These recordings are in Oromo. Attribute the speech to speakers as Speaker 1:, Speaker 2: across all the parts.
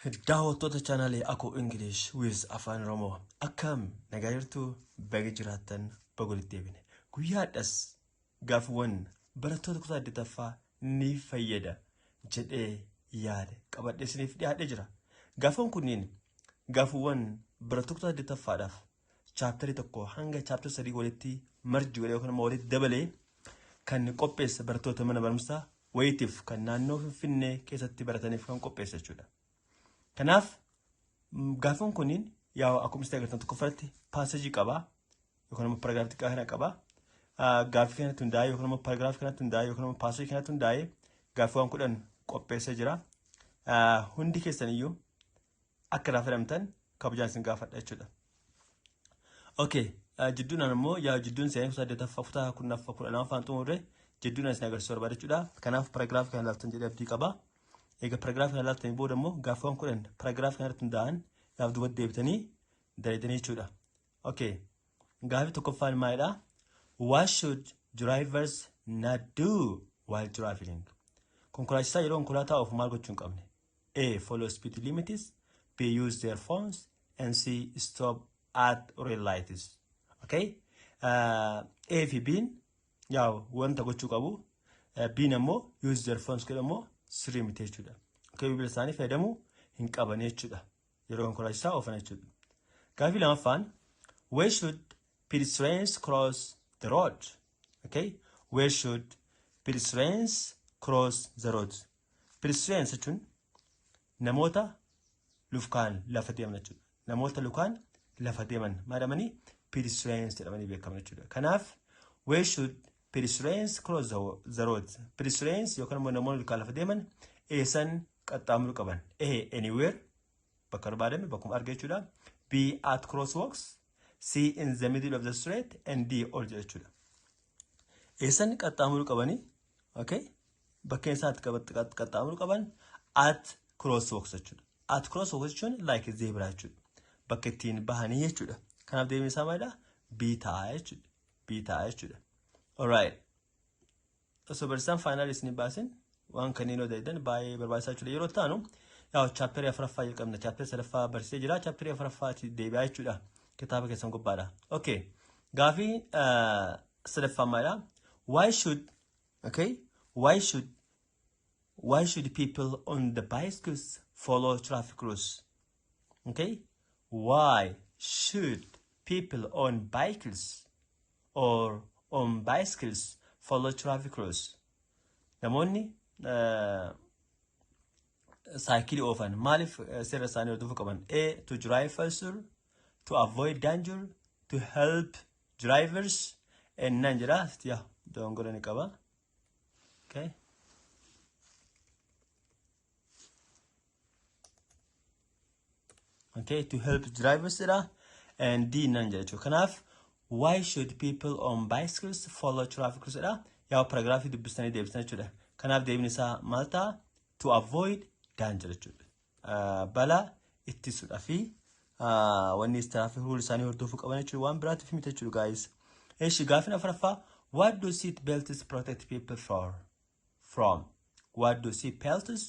Speaker 1: Daawwattoota chaanaalee Akoo English with Afaan Oromoo, akkam nagaa jirtu? Baga jiraattan, baga walitti deebine. Guyyaa har'as gaaffiiwwan barattoota kutaa saddeettaffaa ni fayyada jedhee yaade qabadhee isiniif dhiyaadhee jira. Gaaffiiwwan kunneen gaaffiiwwan barattoota kutaa saddeettaffaadhaaf chapterii 1 hanga chapter 3 walitti merge godhee yookaan immoo walitti dabalee kan qopheesse, barattoota mana barumsaa wayitiif kan naannoo Finfinnee keessatti barataniif kan qopheesse jechuudha. Kanaaf gaaffiin kunniin yaa akkuma isin agartan tokkoffaatti passageii qaba yookaan immoo paragraphii xiqqaa kana qaba. Gaaffii kanatti hundaa'ee yookaan immoo paragraphii kanatti hundaa'ee yookaan immoo passageii kanatti hundaa'ee gaaffiiwwan 10 qopheessee jira. Hundi keessan iyyuu akka irraa fayyadamtan kabajaan isin gaafadha jechuudha. Okay, jidduudhaan immoo yaa jidduun seenaa kutaa saddeettaffaa, kutaa 10ffaa, 12ffaan xumurre jidduudhaan isin agarsiisuu barbaada jechuudha. Kanaaf paragraphii kana ilaaltan jedhee abdii qaba. Egaa paragraphii kana ilaaltanii booda immoo gaaffiiwwan 10 paragraphii kanarratti hundaa'an gaaf duubatti deebitanii dalaydanii jechuudha. Okay, gaaffii tokkoffaan maalidha? What should drivers not do while traveling? Konkolaachisaa yeroo konkolaataa oofu maal gochuu hin qabne? A. Follow speed limits. B. Use their phones. And C. Stop at red lights. Okay? A fi B'n yaa wanta gochuu qabu. B'n ammoo use their phones jedhu ammoo sirrii miti jechuudha. Okay, bilbila isaanii fayyadamuu hin qaban jechuudha. Yeroo konkolaachisaa oofan jechuudha. Gaaffii lamaffaan, where should pedestrians cross the road? Okay? Where should pedestrians cross the road? Pedestrians jechuun namoota lukaan lafa deeman jechuudha. Namoota lukaan lafa deeman maal jedhamanii? Pedestrians jedhamanii beekaman jechuudha. Kanaaf where should pedestrians cross the road? Pedestrians yookaan immoo namoonni lukaan lafa deeman eessan qaxxaamuruu qaban? A. Anywhere, bakka barbaadame, bakkuma arge jechuudha. B. At crosswalks. C. In the middle of the street. And D. All jedha jechuudha. Eessan qaxxaamuruu qabanii? Okay? Bakkeen isaatti qaxxaamuruu qaban at crosswalks jechuudha. At crosswalks jechuun like zebra jechuudha. Bakka ittiin bahanii jechuudha. Kanaaf deebiin isaa maalidha? B ta'a jechuudha. B ta'a jechuudha. Alright. Osoo barsiisaan final isin baasin waan kanneen yoo dalagan baay'ee barbaachisaa jechuudha. Yeroo taanu yaa chapterii afuraffaa jalqabna. Chapterii sadaffaa barsiisee jira. Chapterii afuraffaatti deebi'aa jechuudha. Kitaaba keessan gubbaadha. Okay. Gaafii sadaffaa maalidha? Why should okay? Why should people on the bicycles follow traffic rules? Okay? Why should people on bicycles or on bicycles follow traffic rules? Namoonni saayikilii oofan maaliif seera isaanii hordofuu qaban? A. To drive faster, to avoid danger, to help drivers, and none jedha. Yaa dogongora ni qaba. Okay. Okay, to help drivers jedha. And D none jedha jechuudha. Kanaaf why should people on bicycles follow traffic rules jedha. Yaa paragraphii dubbistanii deebisan jechuudha. Kanaaf deebiin isaa maal ta'a? To avoid danger jechuudha. Balaa ittisuudhaa fi wanni traffic rule isaanii hordofuu qaban jechuudha. Waan biraatiif miti jechuudha, guys. Eshi, gaaffiin afuraffaa, what do seat belts protect people for? From? What do seat belts?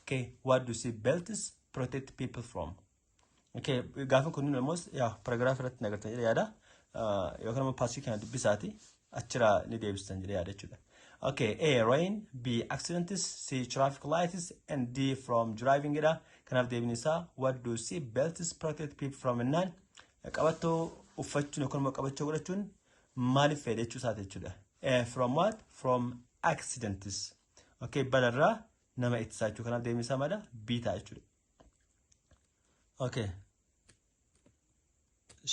Speaker 1: Okay, what do seat belts protect people from? Okay, gaaffiin kunniin immoo yaa paragraphii irratti nagartan jedhee yaada. Yookaan immoo passageii kana dubbisaati achirraa ni deebistan jedhee yaada jechuudha. Okay, A. Rain, B. Accidents, C. Traffic lights, and D. From driving jedha. Kanaaf deebiin isaa what do seat belts protect people from jennaan qabattoo uffachuun yookaan immoo qabachoo godhachuun maaliif fayyada jechuu isaati jechuudha. From what? From accidents. Okay, balarraa nama ittisaa jechuudha. Kanaaf deebiin isaa maala? B ta'a jechuudha. Okay.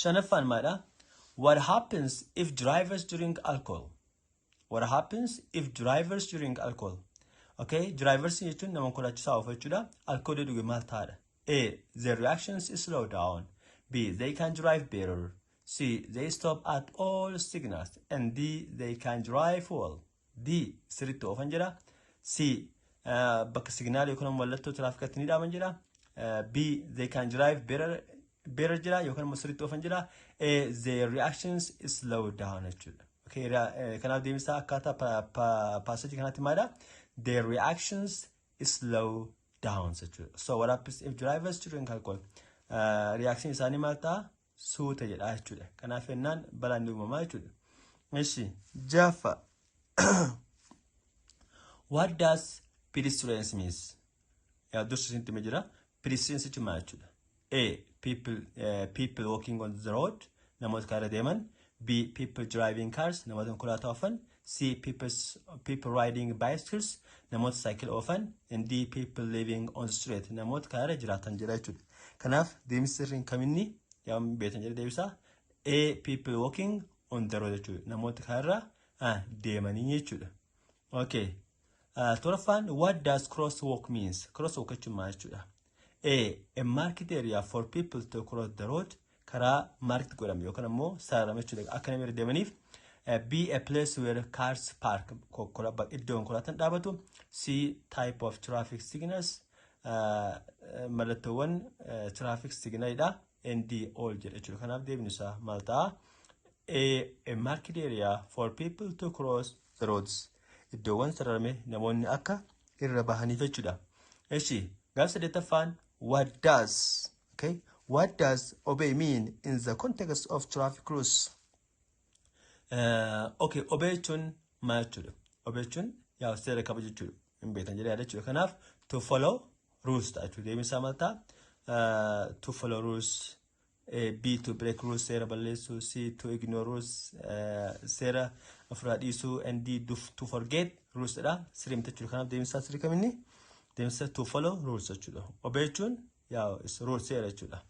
Speaker 1: Shanaffaan maalidha? What happens if drivers drink alcohol? What happens if drivers drink alcohol? Okay, drivers jechuun nama konkolaachisaa oofu jechuudha. Alkoolii dhuge maal ta'adha? A. Their reactions slow down. B. They can drive better. C. They stop at all signals. And D. They can drive well. D. Sirriitti oofan jedha. C. Bakka signalii yookaan mallattoo tiraafikatti ni dhaaban jedha. B. They can drive better jedha yookaan immoo sirriitti oofan jedha. A. Their reactions slow down jechuudha. Okay, kanaaf deebisaa akkaataa passageii kanaatti maalidha? Their reactions slow down jechuudha. So what happens if drivers drink alcohol? Reaction isaanii maal ta'a? Suuta jedha jechuudha. Kanaaf jennaan balaan ni uumamaa jechuudha. Ishi jaffa. What does pedestrians means? Yaa dursa isinitti himee jira. Pedestrians jechuun maal jechuudha? A. People walking on the road. Namoota karaa deeman. B. People driving cars. Namoota konkolaataa oofan. C. People riding bicycles. Namoota saayikila oofan. And D. People living on the street. Namoota karaa jiraatan jedha jechuudha. Kanaaf deemsi sirriin kaminni yaa beektan jedhe deebisaa. A. People walking on the road jechuudha. Namoota karaarra deemanii jechuudha. Okay. Torbaffaan, what does crosswalk means? Crosswalk jechuun maal jechuudha? A. A marked area for people to cross the road. Karaa marked godhame yookaan ammoo sararame jechuudha. Akka namni irra deemaniif. B. A place where cars park. Iddoo konkolaataan dhaabatu. C. Type of traffic signals. Mallattoowwan traffic signalidha. And D. All jedha jechuudha. Kanaaf deebinu isaa maal ta'a? A. A marked area for people to cross the roads. Iddoowwan sararame namoonni akka irra bahaniif jechuudha. Eshi, gaaf saddeettaffaan, what does obey mean in the context of traffic rules? Okay, obey jechuun maal jechuudha? Obey jechuun yaa seera kaba jechuudha. Hin beektan jedhee yaada jechuudha. Kanaaf to follow rules ta'a jechuudha. Deebiin isaa maal ta'a? To follow rules. B, to break rules, seera balleessuu. C, to ignore rules, seera ofirraa dhiisuu, and D, to forget rules dha. Sirrii miti jechuudha. Kanaaf deebiin isaa sirrii kaminni? Deebiin isaa to follow rules jechuudha. Obey jechuun yaa rules, seera jechuudha.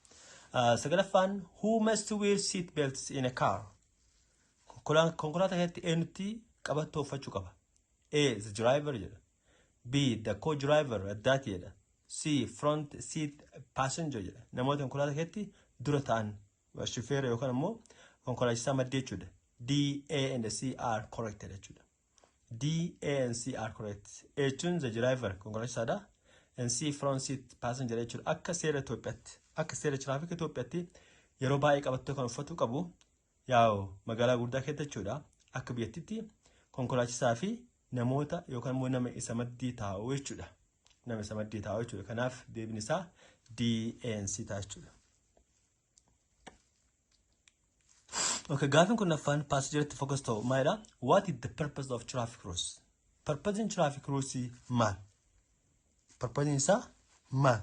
Speaker 1: Sagalaffaan, who must wear seat belts in a car? Konkolaataa keessatti eenyutti qabattoo uffachuu qaba? A. The driver jedha. B. The co-driver addaati jedha. C. Front seat passenger jedha. Namoota konkolaataa keessatti dura ta'an shufeera yookaan immoo konkolaachisaa maddee jechuudha. D, A and C are correct jechuudha. D, A and C are correct. A jechuun the driver, konkolaachisaadha. And C, front seat passenger jechuudha. Akka seera Itoophiyaatti, akka seera tiraafika Itoophiyaatti yeroo baay'ee qabattoo kan uffatu qabu yaa'u magaalaa guddaa keessa jechuudha. Akka biyyattitti konkolaachisaa fi namoota yookaan immoo nama isa maddii taa'u jechuudha. Nama isa maddii taa'u jechuudha. Kanaaf deebiin isaa D, A and C ta'a jechuudha. Okay, gaafin kurnaffaan passengeratti focus ta'u maalidha? What is the purpose of traffic rules? Purpose traffic rules maal? Purpose isaa maal?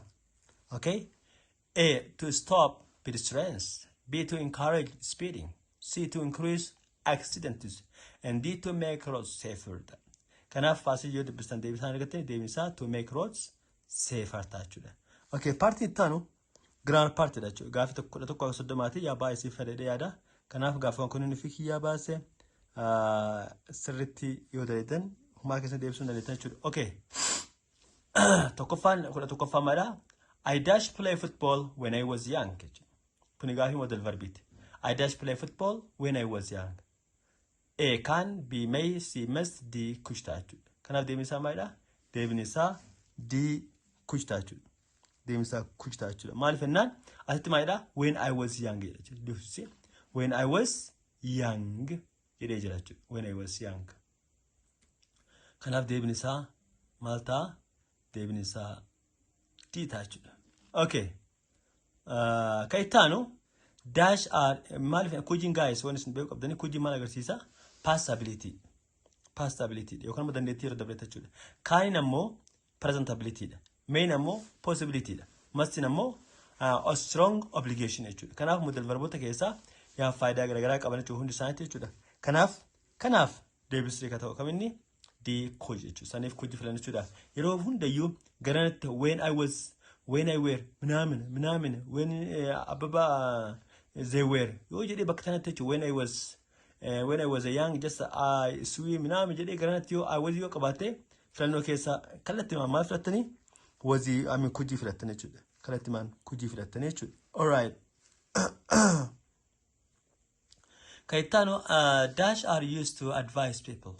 Speaker 1: Okay? A. To stop pedestrians. B. To encourage speeding. C. To increase accidents. And D. To make roads safer. Kanaaf passage yoo dubbistan deebisaan argattanii deebiin isaa to make roads safer ta'a jechuudha. Okay, partiin itti aanu grammar partiidha jechuudha. Gaafii tokko 11 akka 30ti yaa baay'ee siif fedhee yaada. Kanaaf gaaffiiwwan kunniin fi kiyyaa baase sirriitti yoo dandeettan humaa keessa deebisuu dandeettan jechuudha. Okay. Tokkoffaan, 11ffaan maalidha? I dash play football when I was young jechuudha. Kuni gaafii modal verbiiti. I dash play football when I was young. A, can. B, may. C, must. D, could ta'a jechuudha. Kanaaf deebiin isaa maalidha? Deebiin isaa D, could ta'a jechuudha. Deebiin isaa could ta'a jechuudha. Maaliif jennaan asitti maalidha? When I was young jedha jechuudha. When I was young jedhee jira jechuudha. When I was young. Kanaaf deebiin isaa maal ta'a? Deebiin isaa D ta'a jechuudha. Okay. Kan itti aanu dash are maaliif couldiin guys waan isin beekuu qabdanii couldiin maal agarsiisa? Past ability. Past ability yookaan immoo dandeettii yeroo dabaleeta jechuudha. Caniin ammoo present ability dha. Mayn ammoo possibility dha. Mustiin ammoo a strong obligation jechuudha. Kanaaf modal verboota keessaa yaa faayidaa garaagaraa qaban jechuudha hundi isaaniitti jechuudha. Kanaaf deebisee ka ta'u kaminni? D, could jechuudha. Saniif could filan jechuudha. Yeroo hundayyuu garanatti when I was, when I were minaamin minaamin when Abbaba they were yoo jedhee bakka kanatti jechuudha, when I was a young, just I swim minaamin jedhee garanatti yoo I was yoo qabaate filannoo keessa kallattii maal filattanii? Was, I mean, could filattanii jechuudha. Kallattii maan could filattanii jechuudha. Alright. Kan itti aanu, dash are used to advise people.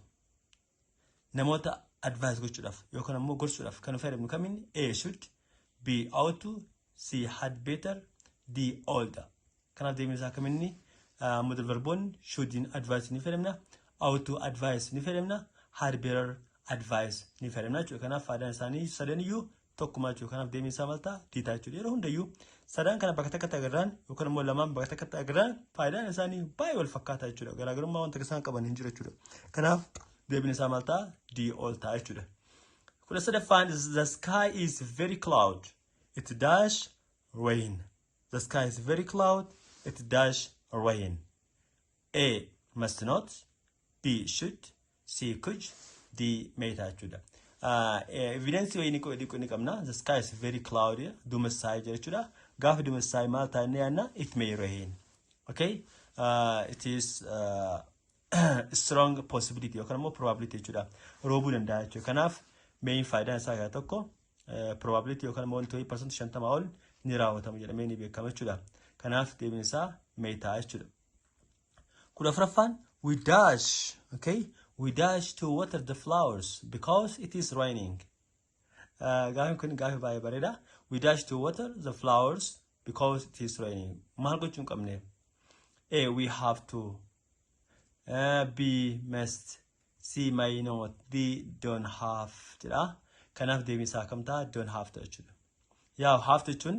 Speaker 1: Namoota advise gochuudhaaf yookaan ammoo gorsuudhaaf kan fayyadamnu kamiin? A, should. B, ought to. C, had better. D, ought. Kanaaf deebiin isaa kaminni? Modal verboonni shouldiin advise ni fayyadamna, ought to advise ni fayyadamna, had better advise ni fayyadamna jechuudha. Kanaaf faayidaan isaanii sadan iyyuu Tokkuma jechuudha. Kanaaf deebiin isaa maal ta'a? D ta'a jechuudha. Yeroo hundayyuu sadan kana bakka takkatti agarraan yookaan immoo lamaan bakka takkatti agarraan faayidaan isaanii baay'ee wal fakkaataa jechuudha. Garaagarummaa wanta isaan qaban hin jiru jechuudha. Kanaaf deebiin isaa maal ta'a? D all ta'a jechuudha. 13ffaan, the sky is very cloud. It dash rain. The sky is very cloud. It dash rain. A, must not. B, should. C, could. D, may ta'a jechuudha. Evidence wayii ni qabna. The sky is very cloudy. Duumessaa'ee jira jechuudha. Gaafa duumessaa'e maal ta'a inni yaadna? It may rain. Okay? It is strong possibility yookaan immoo probability jechuudha. Roobuu danda'a jechuudha. Kanaaf mayin faayidaan isaa kana tokko probability yookaan immoo wanti wayii 50% ol ni raawwatama jedhamee ni beekama jechuudha. Kanaaf deebiin isaa may ta'a jechuudha. 14ffaan, we dash, okay, we dash to water the flowers because it is raining. Gaafin kun gaafii baay'ee bareeda. We dash to water the flowers because it is raining. Maal gochuu hin qabne? A, we have to. B, must. C, may not. D, don't have jedha. Kanaaf deebiin isaa kam ta'a? Don't have to jechuudha. Yaa, have to jechuun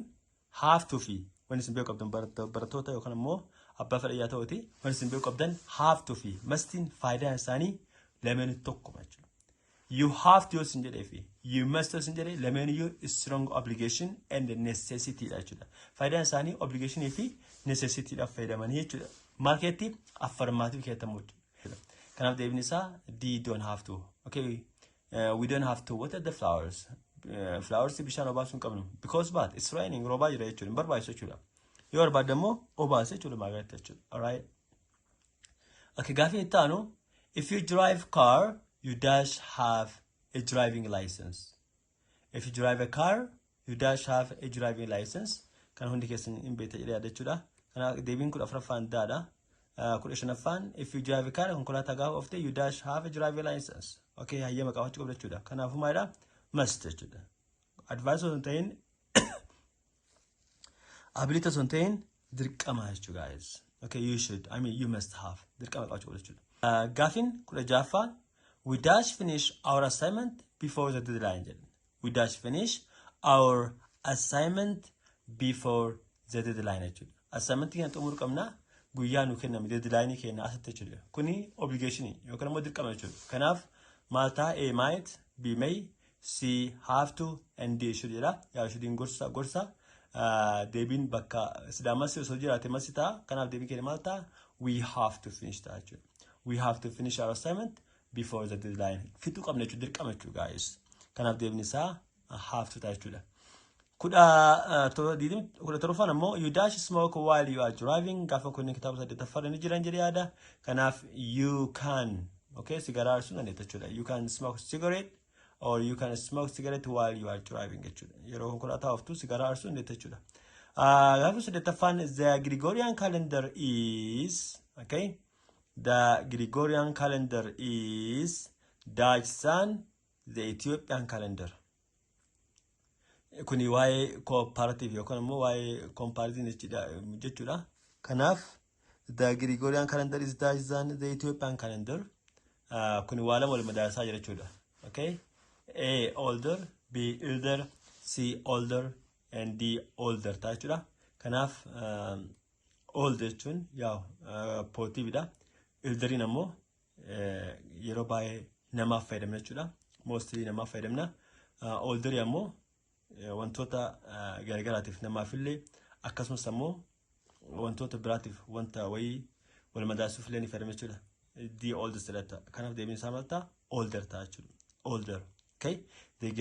Speaker 1: have to fi wanni isin beekuu qabdan, barattoota yookaan immoo abbaa fedhayyaa ta'uti, wanni isin beekuu qabdan have to fi mustiin faayidaan isaanii lameen tokkuma jechuudha. You have to yoo isin jedhee fi you must yoo isin jedhee lameen iyyuu strong obligation and necessity dha jechuudha. Faayidaan isaanii obligationii fi necessity dhaaf fayyadamanii jechuudha. Maal keetti? Affirmative keettamu jechuudha. Kanaaf deebiin isaa D, don't have to. Okay, we don't have to water the flowers. Flowers bishaan obaasuu hin qabnu. Because but it's raining, roobaa jira jechuudha. Hin barbaachisu jechuudha. Yoo barbaadde immoo obaase jechuudha magaalatti jechuudha. Alright. Okay, gaafii itti aanu, if you drive car, you dash have a driving license. If you drive a car, you dash have a driving license. Kan hundi keessan hin beekta jedhee yaada jechuudha. Kanaaf deebiin 14ffaan D dha. 15ffaan, if you drive a car, konkolaataa gaafa oofte, you dash have a driving license. Okay, hayyama qabaachuu qabda jechuudha. Kanaafuu maalidha? Must jechuudha. Advice osoo hin ta'in, ability osoo hin ta'in, dirqama jechuudha, guys. Okay, you should, I mean, you must have. Dirqama qabaachuu qabda jechuudha. Gaafiin 16ffaan, we dash finish our assignment before the deadline jedhan. We dash finish our assignment before the deadline jechuudha. Assignment keenya xumuruu qabna guyyaa nu kenname deadline keenya asitti jechuudha. Kuni obligation yookaan immoo dirqama jechuudha. Kanaaf maal ta'a? A, might. B, may. C, have to. And D, should jedha. Yaa, shouldin gorsa. Deebiin bakka sidaamas osoo jiraate must ta'a. Kanaaf deebiin keenya maal ta'a? We have to finish ta'a jechuudha. We have to finish our assignment before the deadline. Fixuu qabna jechuudha, dirqama jechuudha, guys. Kanaaf deebiin isaa have to ta'a jechuudha. 17ffaan ammoo, you dash smoke while you are driving. Gaafa kunneen kitaaba saddeettaffaa ni jiran jedhee yaada. Kanaaf you can, okay, sigaraa aarsuu dandeetta jechuudha. You can smoke cigarette or you can smoke cigarette while you are driving jechuudha. Yeroo konkolaataa ooftu sigaraa aarsuu dandeetta jechuudha. Gaafa saddeettaffaan, the Gregorian calendar is, okay, the Gregorian calendar is dash than the Ethiopian calendar. Kuni waa'ee comparative yookaan immoo waa'ee comparison jechuudha. Kanaaf the Gregorian calendar is dash than the Ethiopian calendar. Kuni waa lama wal madaalsaa jira jechuudha. Okay? A, older, B, elder, C, older and D, older ta'a jechuudha. Kanaaf old jechuun yaa positivedha. Elderiin ammoo yeroo baay'ee namaaf fayyadamna jechuudha. Mostly namaaf fayyadamna. Olderii ammoo wantoota garagaraatiif, namaafillee akkasumas ammoo wantoota biraatiif, wanta wayii wal madaalsuuf illee ni fayyadamna jechuudha. The oldest jedhata. Kanaaf deebiin isaa maal ta'a? Older ta'a jechuudha. Older. Okay? The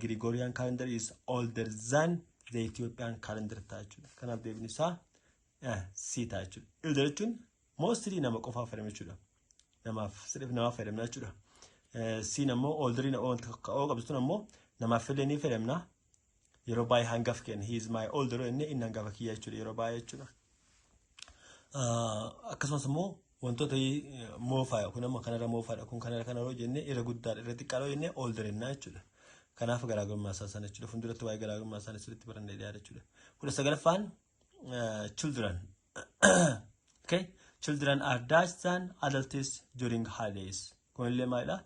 Speaker 1: Gregorian calendar is older than the Ethiopian calendar ta'a jechuudha. Kanaaf deebiin isaa C ta'a jechuudha. Elder jechuun mostly nama qofaaf fayyadamna jechuudha. Namaaf sirriif namaaf fayyadamna jechuudha. C'n ammoo olderiin oo qabdu ammoo namaaf illee ni fayyadamna. Yeroo baay'ee hangafa kenna. He is my older, inni hangafa kiyya jechuudha yeroo baay'ee jechuudha. Akkasumas immoo wantoota moofaa, kun amma kanarra moofaadha, kun kanarra kana yeroo jenne, irra guddaadha, irra xiqqaadha yoo jenne older jennaa jechuudha. Kanaaf garaagarummaa isaa sana jechuudha. Fuulduratti waa'ee garaagarummaa isaanii sirriitti barannee dhiyaata jechuudha. 19ffaan, children. Okay? Children are dash than adults during holidays. Kunillee maalidha?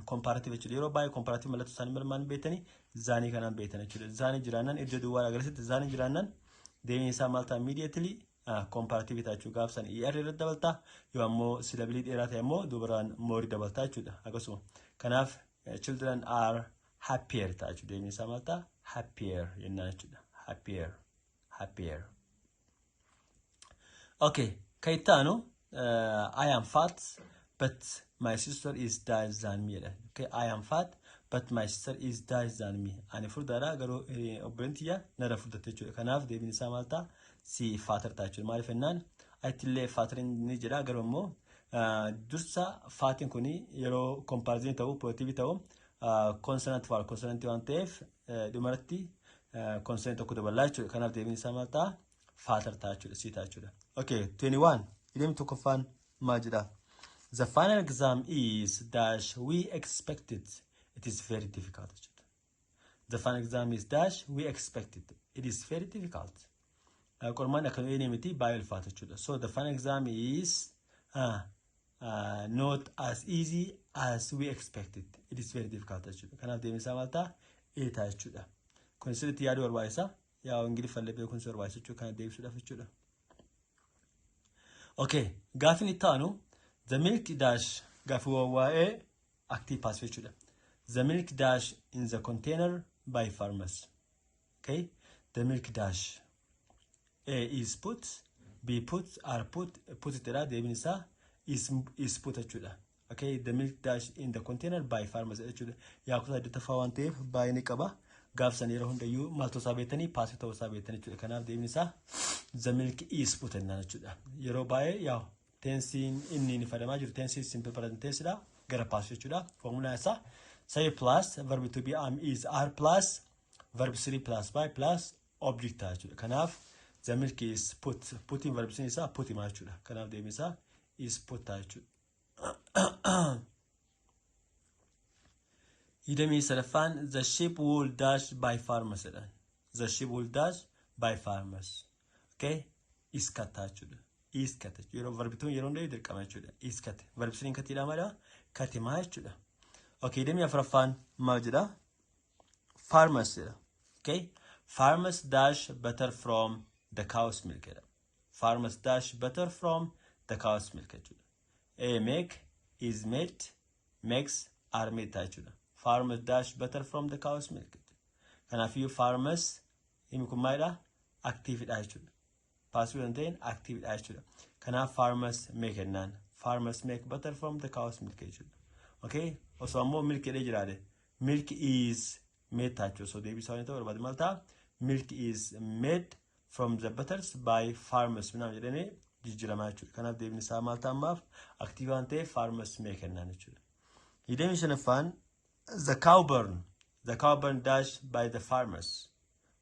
Speaker 1: Comparative jechuudha. Yeroo baay'ee comparative mallattoo isaanii maal beektanii thanii kanaan beektan jechuudha. Thanii jiraannaan iddoo duwwaa agarsiisti thanii jiraannaan deebiin isaa maal ta'a immediately comparative ta'a jechuudha. Gaaf san ER irratti dabaltaa yoo ammoo syllable dheeraa ta'e immoo dubaraan more dabaltaa jechuudha. Akkasuma kanaaf children are happier ta'a jechuudha. Deebiin isaa maal ta'a happier jennaan jechuudha. Happier, happier. Okay, kan itti aanu I am fat but my sister is dash than me jedha. Okay, I am fat but my sister is dash than me. Ani furdaadha garuu obboleen tiyya narra furdatte jechuudha. Kanaaf deebiin isaa maal ta'a? C fatter ta'a jechuudha. Maaliif jennaan achillee fatter ni jedha garuu immoo dursa fatiin kuni yeroo comparison ta'u positive ta'u consonant vowel consonant waan ta'eef dhumarratti consonant tokko daballaa jechuudha. Kanaaf deebiin isaa maal ta'a? Fatter ta'a jechuudha. C ta'a jechuudha. Okay, 21. 21ffaan maal jedha? The final exam is dash we expected. It is very difficult jechuudha. The final exam is dash we expected. It is very difficult. Qormaan akka nu miti baay'ee ulfaata jechuudha. So the final exam is not as easy as we expected. It is very difficult jechuudha. Kanaaf deebiin isaa maal ta'a? A ta'a jechuudha. Kun sirriitti yaaduu barbaachisa. Yaa Ingiliffallee beekuun si barbaachisa jechuudha. Kana deebisuudhaaf jechuudha. Okay, gaaffiin itti aanu the milk dash gaaffii waa'ee active passive jechuudha. The milk dash in the container by farmers. Okay, the milk dash A is put, B put, R put, put jedha deebiin isaa is put jechuudha. Okay, the milk dash in the container by farmers jechuudha. Yaa kutaa saddeettaffaa waan ta'eef baay'ee ni qaba. Gaafsan yeroo hundayyuu maaltu isaa beektanii passive ta'uu isaa beektan jechuudha. Kanaaf deebiin isaa the milk is put jennaan jechuudha. Yeroo baay'ee yaa tenseiin inni inni fayyadamaa jiru tense simple present tensedha gara passive jechuudha. Formulaan isaa say plus verb to be am is are plus verb 3 plus by plus object ta'a jechuudha. Kanaaf the milk is put putiin verb isaa put himaa jechuudha. Kanaaf deebiin isaa is put ta'a jechuudha. 23ffaan the sheep wool dash by farmers jedhan. The sheep wool dash by farmers. Okay? Is cut ta'a jechuudha. Is cut yeroo verb twon yeroo hundayyuu dirqama jechuudha. Is cut. Verb threen cutiidha mala cutimaa jechuudha. Okay, 24ffaan maal jedha? Farmers jedha. Okay? Farmers dash butter from the cow's milk jedha. Farmers dash butter from the cow's milk jechuudha. A make, is made, makes, are made ta'a jechuudha. Farmers dash butter from the cow's milk. Kanaafiyyuu farmers himi kun maalidha? Activeidha jechuudha. Passive waan ta'een activeidha jechuudha. Kanaaf farmers make jennaan. Farmers make butter from the cow's milk jechuudha. Okay? Osoo ammoo milk jedhee jiraate milk is made ta'a jechuudha. Osoo deebii isaa ta'uu barbaade maal ta'a? Milk is made from the butters by farmers minaan jedhanii jijjiiramaa jechuudha. Kanaaf deebiin isaa maal ta'a ammaaf active waan ta'eef farmers make jennaan jechuudha. 25ffaan the cow barn dash by the farmers.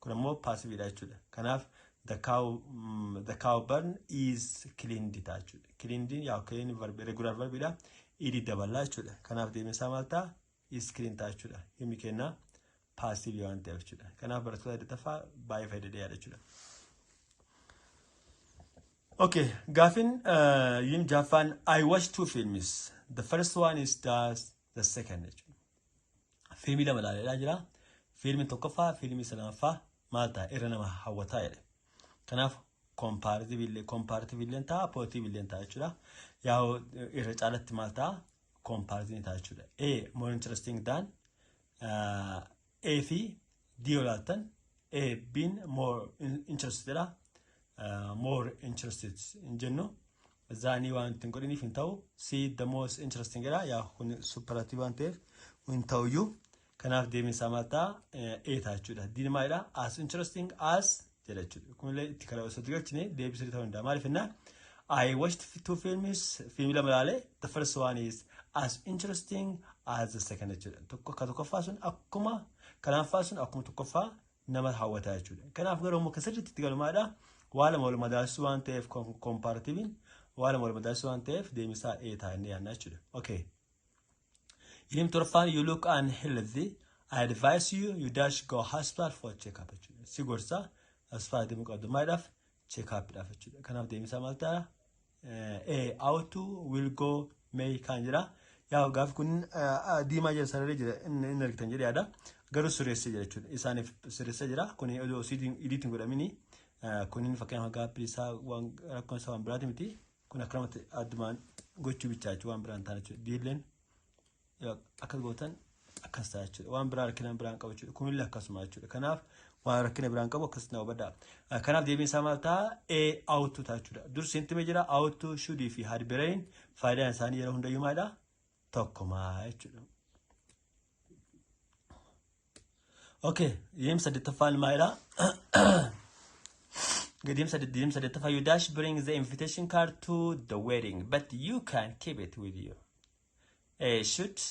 Speaker 1: Kun ammoo passiveidha jechuudha. Kanaaf the cow barn is cleaned ta'a jechuudha. Cleaned yaa clean verb regular verbidha. Ed daballaa jechuudha. Kanaaf deebiin isaa maal ta'a? Is clean ta'a jechuudha. Himi kennaa passive waan ta'eef jechuudha. Kanaaf barattoota saddeettaffaa baay'ee fayyadee yaada jechuudha. Okay, gaafin yim jaffaan I watched two films. The first one is dash the second jechuudha. Fiilmii lama ilaalee jira. Fiilmiin tokkoffaa fiilmii sadaffaa maal ta'a irra nama hawwataa jedhe. Kanaaf comparative illee ta'a positive illee ta'a jechuudha. Yaa irra caalatti maal ta'a comparative ta'a jechuudha. A more interesting than A fi D olaatan A being more interested dha. More interested hin jennu. Thanii waan ittiin godhiniif hin ta'u. C the most interesting dha. Yaa kun superlative waan ta'eef hin ta'uyyuu. Kanaaf deebiin isaa maal ta'a? A ta'a jechuudha. D maalidha? As interesting as jedha jechuudha. Kunillee itti karaa osoo galchine deebii sirrii ta'uu danda'a. Maaliif jennaan? I watched two films, fiilmii lama ilaale. The first one is as interesting as the second jechuudha. Tokko ka tokkoffaa sun akkuma kanaffaa sun akkuma tokkoffaa nama hawwataa jechuudha. Kanaaf garuu immoo kan sirriitti itti galu maalidha? Waa lama wal madaalsisuu waan ta'eef comparativeiin waa lama wal madaalsisuu waan ta'eef deebiin A ta'a inni yaadna jechuudha. Okay. 27ffaan you look unhealthy. I advise you you dash go hospital for check up jechuudha. Si gorsa hospitaala deemuu qabdu maaliidhaaf check up dhaaf jechuudha. Kanaaf deebiin isaa maal ta'a? A ought to, will go, May, can jedha. Yaa, gaafi kun diimaa jira, sararee jira, inni argitan jedhee yaada. Garuu sirreessee jira jechuudha. Isaaniif sirreessee jira. Kun odoo edit hin godhamini. Kunin fakkeenyaaf gaaffii isaa waan rakkoon isaa waan biraati miti. Kun akkanumatti addumaan gochuu bichaa jechuudha, waan biraan taane jechuudha. Diilleen akka gootan akkas ta'a jechuudha. Waan biraa rakkina biraan qabu jechuudha. Kunillee akkasuma jechuudha. Kanaaf waan rakkina biraan qabu akkasitti na hubadhaa. Kanaaf deebiin isaa maal ta'a? A, ought to ta'a jechuudha. Dur siinti jira, ought to, should fi had betteriin faayidaan isaanii yeroo hundayyuu maalidha? Tokkumaa jechuudha. Okay, deemsa saddeettaffaan maalidha? Deemsa saddeettaffaa, you dash bring the invitation card to the wedding, but you can keep it with you. A, should,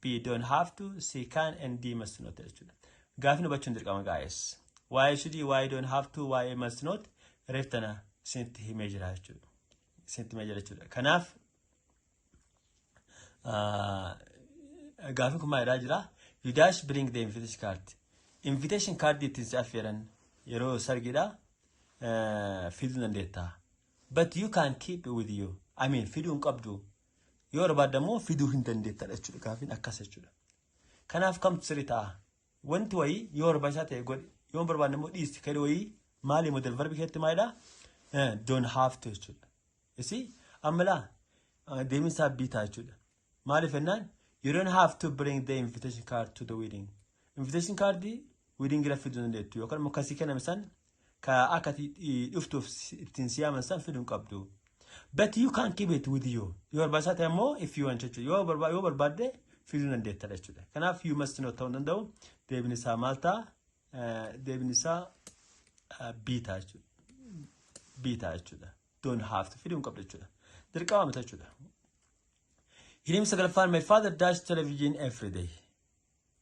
Speaker 1: B, don't have to, C, can and D, must not jechuudha. Gaafii hubachuun dirqama, guys. Waa'ee should, waa'ee don't have to, waa'ee must not reeftana isinitti himee jira jechuudha. Isinitti himee jira jechuudha. Kanaaf gaafiin kun maalidhaa jira? You dash bring the invitation card. Invitation card ittiin si affeeran yeroo sargidha fiduu dandeetta. But you can keep it with you. I mean, fiduu hin qabdu. Yoo barbaadde immoo fiduu hin dandeettadha jechuudha. Gaafiin akkas jechuudha. Kanaaf kamtu sirrii ta'a? Wanti wayii yoo barbaachisaa ta'e godhi. Yoo hin barbaanne immoo dhiisi. Kadi wayii maali modal verbi keessatti maalidha? Don't have to jechuudha. Isi amma laa deebiin isaa B ta'a jechuudha. Maaliif jennaan, you don't have to bring the invitation card to the wedding. Invitation card wedding irra fiduu dandeettu yookaan immoo kasii kenname san ka akka dhuftuuf ittiin siyaaman san fiduu hin qabdu. But you can keep it with you. Yoo barbaachisaa ta'e immoo, if you want jechuudha. Yoo barbaadde fiduu dandeettadha jechuudha. Kanaaf you must not ta'uu hin danda'u. Deebiin isaa maal ta'a? Deebiin isaa B ta'a jechuudha. B ta'a jechuudha. Don't have to fiduu hin qabdu jechuudha. Dirqama miti jechuudha. Hiriim sagalaffaan, my father dash television every day.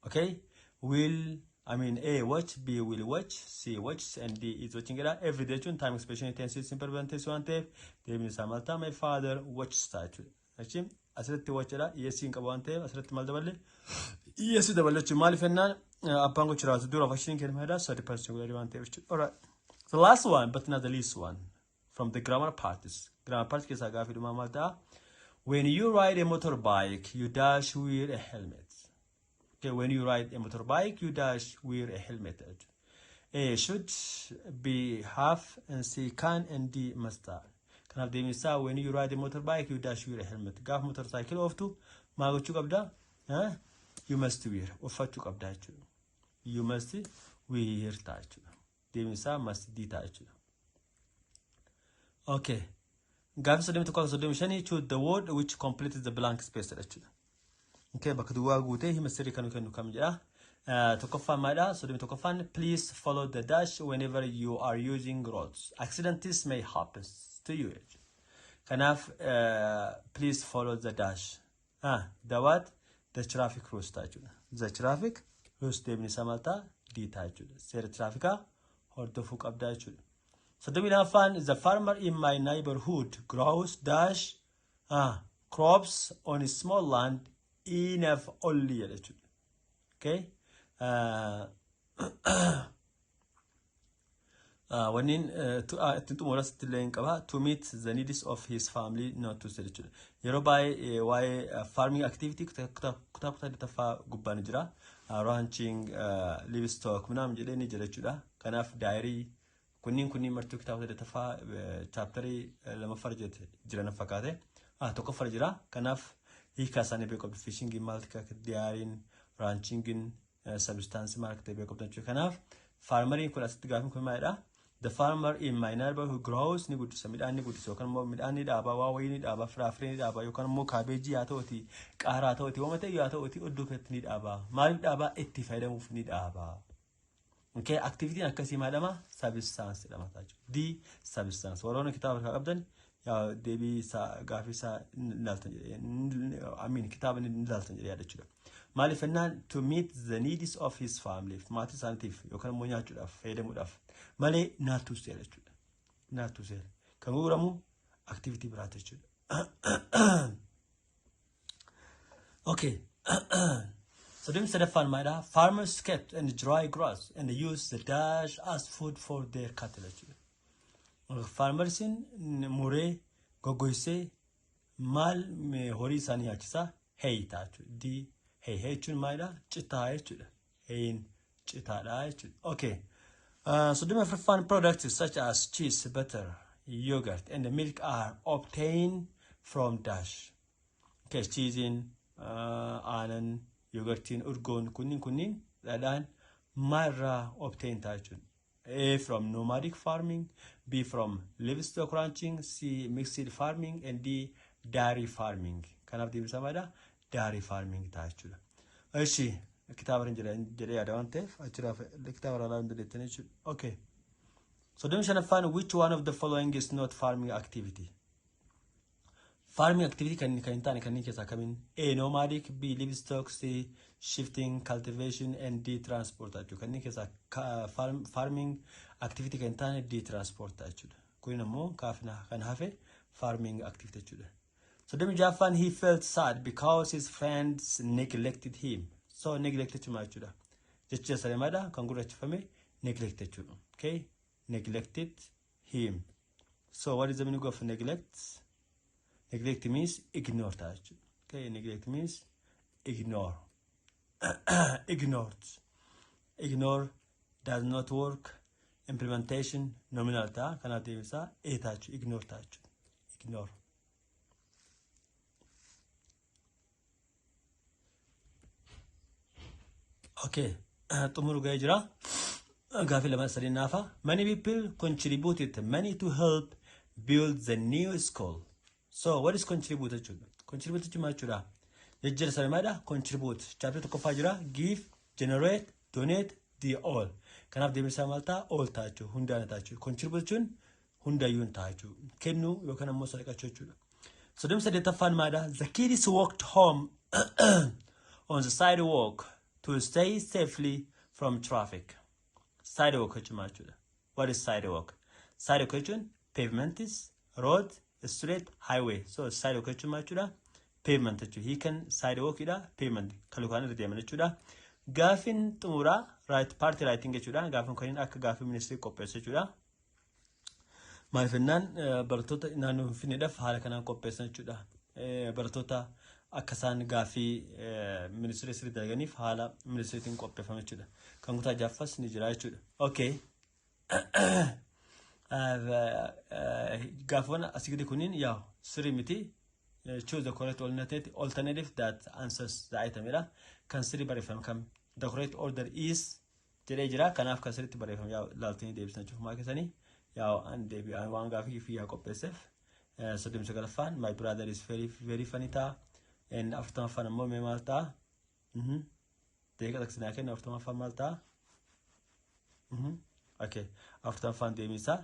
Speaker 1: Okay? Will, I mean, A, watch, B, will watch, C, watch and D, is watching jedha. Every day jechuun time expression tense, simple present tense waan ta'eef deebiin isaa maal ta'a? My father watches ta'a jechuudha. Achi asirratti watch jedha. ES hin qabu waan ta'eef asirratti maal daballe? ES daballe jechuudha. Maaliif jennaan, abbaan gocha raawwatu dura function kennameedha. Third person godhanii waan ta'eef jechuudha. Alright. The last one but not the least one from the grammar parts. Grammar parts keessaa gaafii dhumaa maal ta'a? When you ride a motorbike, you dash wear a helmet. Okay, when you ride a motorbike, you dash wear a helmet. A, should, B, have and C, can and D, must. Kanaaf deebiin isaa, when you ride a motorbike, you dash wear a helmet. Gaafa motorcycle ooftu maal gochuu qabda? You must wear. Uffachuu qabda jechuudha. You must wear ta'a jechuudha. Deebiin isaa must D ta'a jechuudha. Okay. Gaaffii 31-35, choose the word which completes the blank space jechuudha. Okay, bakka duwwaa guutee hima sirrii kan kennu kam jedha. Tokkoffaan maalidha? 31ffaan, please follow the dash whenever you are using roads. Accidents may happen to you. Kanaaf please follow the dash. Ah, the what? The traffic rules ta'a jechuudha. The traffic rules, deebiin isaa maal ta'a? D ta'a jechuudha. Seera tiraafikaa hordofuu qabdaa jechuudha. 32ffaan, the farmer in my neighborhood grows dash crops on a small land enough only jedha jechuudha. Okay? Wanniin ittiin xumuras illee hin qaba, to meet the needs of his family, not to sell jechuudha. Yeroo baay'ee waa'ee farming activity kutaa 8ffaa gubbaa ni jira. Ranching, livestock ምናምን jedhee ni jira jechuudha. Kanaaf dairy kunniin martuu kitaaba saddeettaffaa chapterii lamaffaa jiran fakkaate. Tokkoffaa jira. Kanaaf hiikaa isaanii beekuu qabdu. Fishingiin maal akka dairyin, ranchingiin, subsistence maal akka ta'e beekuu qabdu jechuudha. Kanaaf farmeriin kun asitti gaafin kun maalidha? The farmer in my neighborhood grows, ni guddisa, midhaan ni guddisa yookaan immoo midhaan ni dhaaba, waa wayii ni dhaaba, firaafiree ni dhaaba yookaan immoo kaabeejii haa ta'uti, qaaraa haa ta'uti, waan ta'e haa ta'uti, iddoo kanatti ni dhaaba. Maaliif dhaaba? Itti fayyadamuuf ni dhaaba. Okay, activityn akkasii maal jedhama? Subsistence jedhama jechuudha. D, subsistence. Warroonni kitaaba harkaa qabdan yaa deebii isaa gaafii isaa ni ilaaltan jedhee, I mean, kitaaba ni ilaaltan jedhee yaada jechuudha. Maaliif jennaan, to meet the needs of his family, maatii isaaniitiif yookaan immoo nyaachuudhaaf fayyadamuudhaaf malee not to sell jechuudha. Not to sell. Kan gurguramu activity biraati jechuudha. Okay. 33ffaan maalidha? Farmers kept and dry grass and use the dash as food for their cattle jechuudha. Farmersiin muree goggoysee Maal horii isaanii nyaachisaa? Hay ta'a jechuudha. D hay. Hay jechuun maalidha? Citaa jechuudha. Hayin citaadha jechuudha. Okay. 34ffaan, products such as cheese, butter, yogurt and milk are obtained from dash. Okay, cheesein, aanan, yogurtiin, urgoon kunniin dhadhaan maalirraa obtain ta'a jechuudha? A from nomadic farming, B from livestock ranching, C mixed farming and D dairy farming. Kanaaf deebisaa maalidha? Dairy farming ta'a jechuudha. Ishi kitaaba irra jira jedhee yaada waan ta'eef achirraa kitaaba irraa ilaaluu dandeettan jechuudha. Okay. 35ffaan, which one of the following is not farming activity? Farming activity kan hin taane kanneen keessaa kamiin? A nomadic, B livestock, C shifting cultivation and D transport jechuudha. Kanneen keessaa farming activity kan hin taane D transport jechuudha. Kun immoo kaafna kan hafe farming activity jechuudha. 36ffaan, he felt sad because his friends neglected him. So neglect jechuun maal jechuudha? Jecha salemadha kan gurraachifame neglect jechuudha. Okay? Neglected him. So what is the meaning of neglect? Neglect means ignore ta'a jechuudha. Okay, neglect means ignore. Ignored. Ignore does not work. Implementation nominal ta'a. Kanaaf deebisaa A ta'a jechuudha. Ignore ta'a jechuudha. Ignore. Okay. Xumuru ga'ee jira. Gaafii lama sadii naafa. Many people contributed money to help build the new school. So what is contribute jechuudha? Contribute jechuun maal jechuudha? Jejjira sana maalidha? Contribute. Chapter tokkoffaa jira. Give, generate, donate, the all. Kanaaf deebiin isaa maal ta'a? All ta'a jechuudha. Hundaan ta'a jechuudha. Contribute jechuun hundayyuu hin ta'a jechuudha. Kennuu yookaan ammoo sadaqachuu jechuudha. 38ffaan maalidha? The kids walked home on the sidewalk to stay safely from traffic. Sidewalk jechuun maal jechuudha? What is sidewalk? Sidewalk jechuun pavement is road, street, highway. So sidewalk jechuun maal jechuudha? Pavement jechuudha. Hiikan sidewalkidha. Pavement kan lukaan irra deeman jechuudha. Gaaffiin xumuraa right party writing jechuudha. Gaaffiin kun akka gaaffii ministirii qopheessu jechuudha. Maaliif jennaan barattoota naannoo Finfinneedhaaf haala kanaan qopheessan jechuudha. Barattoota akka isaan gaaffii ministirii sirrii dalaganiif haala ministiriitiin qopheeffame jechuudha. Kan kutaa ja'affas ni jira jechuudha. Okay. Gaaffiiwwan asii gadi kunniin yaa sirrii miti. Choose the correct alternative that answers the item jedha. Kan sirrii barreeffame kam? The correct order is jedhee jira. Kanaaf kan sirriitti barreeffame yaa laaltanii deebisan jechuudha. Maa keessanii yaa an deebi'aa waan gaaffii fi yaa qopheesseef. 39ffaan my brother is very very funny ta'a. Inni 40ffaan ammoo mee maal ta'a? Deeqa taksinaa kenna, 40ffaan maal ta'a? Okay. 40ffaan deebiin isaa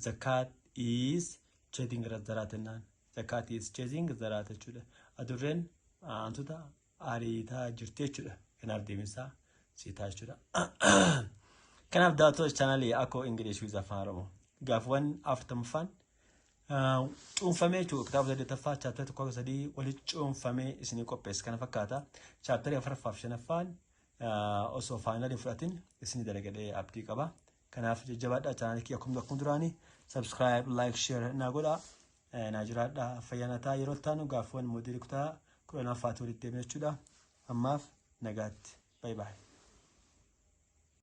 Speaker 1: the cat is chasing the rat jennaan. The cat is chasing the rat jechuudha. Adurreen hantuuta ariitaa jirti jechuudha. Kanaaf deebiin isaa C ta'a jechuudha. Kanaaf daawwattoota chaanalii Akkoo English with Afaan Oromoo. Gaaffiiwwan 40ffaan cuunfamee jechuudha. Kitaaba saddeettaffaa chapter tokko sadii walitti cuunfamee isinii qopheesse kana fakkaata. Chapterii afuraffaa fi shanaffaan osoo finalii fudhatin isinii dalagadhee abdii qaba. Kanaaf jajjabaadhaa, chaanalii kiyya akkuma duraanii subscribe, like, share naa godhaa. Naa jiraadhaa, fayyaa ta'a. Yeroo taanu gaaffiiwwan moodeelii kutaa 10ffaatti walitti deemna jechuudha. Ammaaf nagaatti. Bye bye.